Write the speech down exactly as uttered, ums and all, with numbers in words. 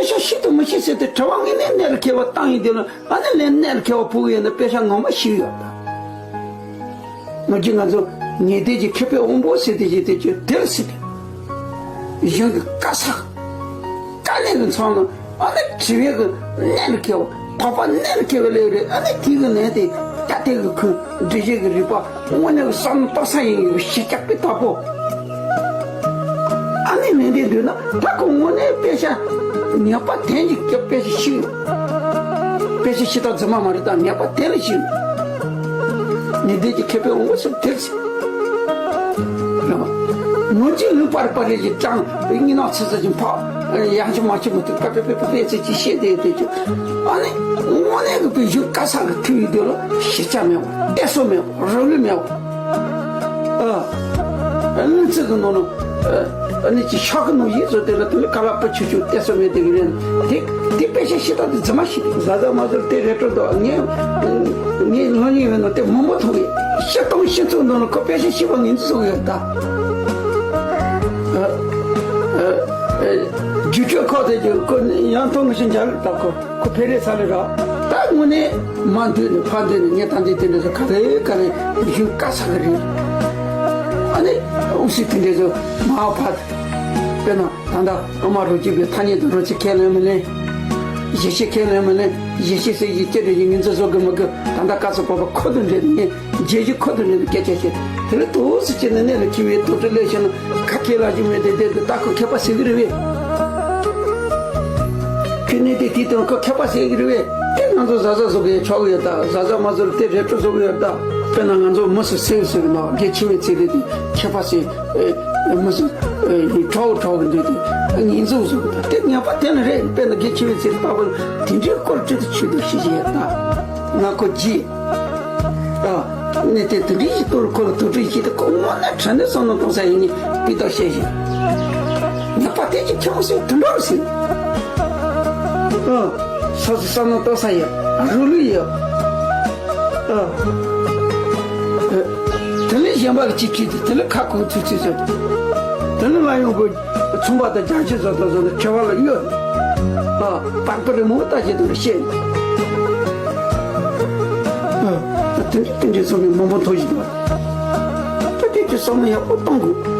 དཔེ་ཆ་ཤེས་དང་མི་ཤེས་ཟེར་ཏེ་དྲི་བ་དངོས་གནས་གནད་ལ་འཁེལ་བ་བཏང་ཡིན་དེ་ལ་ཨ་ནི་ལན་གནད་ལ་འཁེལ་བ་ཕུལ་གི་ཡོད་ན་དཔེ་ཆ་ངོ་མ་ཤེས་ཡོད་ད། ང་རྒྱལ་ང་ཚོ་ངེས་གཏན་གྱི་མཁས་པའི་དབང་པོ་ཟེར་ཏེ་ཞིག་དེ་ཅི་དེར་སྲིད་དེ། གཞུང་གི་བཀའ་ས། དཀའ་ལས་ཀྱི་མཚམས་ལ་ཨ་ནི་དྲི་བའི་གི་གནད་ལ་འཁེལ་བ། དོགས་པ་གནད་ལ་འཁེལ་བ་ལས་རེད། ཨ་ནི་དེ་གི་ནས་དེ་ད་དེ་གི་ཁུ་འགྲེལ་བཤད་ཀྱི་རིག་པ་དངོས་གནས་ཀྱི་བསམ་བློ་གཏོང་ས་ཡིན་གྱི་གཞི་རྒྱ་སྤུས་དག་པོ། ཨ་ནི་ནན་ཏན་འདུག་ན་ད་ཁོ་དངོས་གནས་དཔེ་ཆ་ངེས་པ་དོན་གྱི་སྐྱོབ་དཔེ་ཆ་ཤེས་ཡོད། དཔེ་ཆ་ཤེས་སྟངས་རྫུན་མ་མ་རེད། ད་ངེས་པ་དོན་ལ་ཤེས་ཡོད། ནན་ཏན་གྱི་མཁས་པའི་དབང་པོ་ཟེར་དེར་ཟེར། རེད་པ། ངོ་ཅི་ལུང་པར་པར་རེ་ཅིག་དྲངས་པའི་སྙིང་ནག་ཚི་ཚི་ཅིག་འཕགས་ཡང་ཅི་མ་ཅི་མ་ཐུག་པ་པེ་པེ་པེ་པེ་ཚེ་ཅིག་བཤད་དེ་དེ་ཅིག་ཨ་ནི་དངོས་གནས་ཀྱི་པའི་གཞུང་བཀའ་ས་གི་ཐུག་ཡོད་དེ་ལ་གཞི་རྒྱ་མེད་པ། གཏད་སོ་མེད་པ། རང་ལུས་མེད་པ། ཨ། ཨ་ནི་ཚིག་གི་ནང་ན། ཨ་ནི་ཅི་ཤག་གི་ནང་ཡིན་ཟེར་དེ་ལ་དེ་ནི་ཁ་ལག་པ་ཆུ་ཆུ་གཏད་སོ་མེད་དེ་གི་རེད། དེ་དེ་དཔེ་ཆ་ཤེས་སྟངས་དེ་རྫུན་མ་ཞིག་རེད། ཟ་ཟ་མ་ཟོར་དེ་རེད་འགྲོ་འདུག་ངས་ངས་ངོ་ཉིད་ཡོད་ན་དེ་མང་པོ་མཐོང་གི། ཤི་སྟོང་ཤི་ཚུགས་འདུག་ན་ཁོ་དཔེ་ཆ་ཤེས་པ་ངན་ཚུགས་ཡོད་ད། ཨ་ཨ་ཨ་རྒྱུ་ཆོས་ཁོག་དེ་རྒྱུ་ཁོ་ཡང་མཐོང་གི་ཤི་འཇར་ད་ཁོ། ཁོ་ཕེ་རེ་ས་ལེ་ར། ད་དངོས་གནས་མ་འདོད་ནས་ཕ་འདོད་ནས་ངས་ད་འདི་དེ་འདྲ་ཟེར་ག་རེ་ག་རེ་གཞུང་བཀའ་ས་གི་རེད། ཨ་ནི་དབུ་སྲི་དེ་འདྲ་ཟེར་མ་ཕ། དཔེར་ན་ད་ལྟ་ཨ་མ་རོ་གཅིག་པའི་ཐ་སྙད་དུ་རོ་ཆེ་ཁས་ལེན་མི་ལེན། གཞི་ཆེ་ཁས་ལེན་མི་ལེན། གཞི་ཆེ་ཟེར་གྱི་སྐད་རེ་ཡིན་ངན་ཚོ་བཟོ་གི་མི་གི། ད་ལྟ་བཀའ་ས་བབ་པ་ཁོ་དང་འདྲ་ནས་རྒྱལ་གཞི་ཁོ་དང་འདྲ་ནས་སྐད་ཆ་བཤད། དེ་ལ་ཏོག་ཙམ་བྱས་ནས་གནད་ལ་འཁེལ་བའི་དོགས་འདྲི་ལས་བྱས་ན་ཁ་ཁས་ལ་ཞིག་མེད་དེ་དེ་དེ་ད་ཁོ་མཁས་པ་ཟེར་གི་རེད་བས། ཁྱོད་ནས་དེ་དེ་དང་ཁོ་མཁས་པ་ཟེར་གི་རེད་བས། དེ་ང་ཚོ་བཟའ་ཟ་བཟོ་གི་ཆོག་གི་ཡོད་ད། བཟའ་ཟ་མ་བཟོ་དེ་རེ་ཊོ་བཟོ་གི་ཡོད་ད། དཔེར་ན་ང་ཚོ་མི་སུ་སེ་སུ་གི་ནང་རྒྱལ་ཆེ་བའི་ཚེ་རེད་དེ་མཁས་པ་ཟེར། མི་སུ་གྲོགས་གྲོགས་གི་འདུག་དེ་ངན་འཛུགས་བཟོ་གི་ད། དེ་ངན་པ་དེ་ལ་རེད། དཔེར་ན་རྒྱལ་ཆེ་བའི་ཚེ་རེད་ད་པ་དེ་འདྲའི་སྐོར་ཅི་ཐུབ་ཆོས་དུ་ཤེས་ཀྱི་ཡོད་ད། ང་ཁོ་རྗེས། ཨ། གནས་དེ་དེ་འདྲའི་ཞིག་གཏོར་ཁོ་ལ་དུག་སྦྲུལ་ཞིག་དེ་ཁོ་དངོས་གནས་དྲང་གནས་བསམ་བློ་གཏོང་ས་ཡིན་ནི་སྤུས་དག་བཤད་ཞིག་ངག་པ་དེ་ཅིག་ཁྱོད་སུ་དུད་འགྲོ་རུ་ཟིན། ཨ། སོ་སོ་བསམ་བློ་གཏོང་ས་ཡོད། རུ་ལུས་ཡོད། ཨ། དེ་ལས་གཞན་པ་ལ་ཅིག་ཅིག་དེ་དེ་ལས་ཁ་ཁུང་ཚུད་ཚུད་ཟེར། དེ་ལས་ལ་ཡོང་དགོས། ཚོང་པ་དང་རྒྱང་ཤེལ་བཟོ་དང་བཟོ་ནས་དྲི་བ་ལ་གཡོལ། ཨ། པགས་པ་རི་མོ་ལྟ་བྱེད་དུ་བཤད། ཨ། དེ་འདྲ་དེ་འདྲའི་བསམ་བློ་མང་པོ་མཐོང་བཞིན་འདུག་ད་དེ་ཀྱི་བསམ་བློ་ཡག་པོ་གཏོང་དགོས།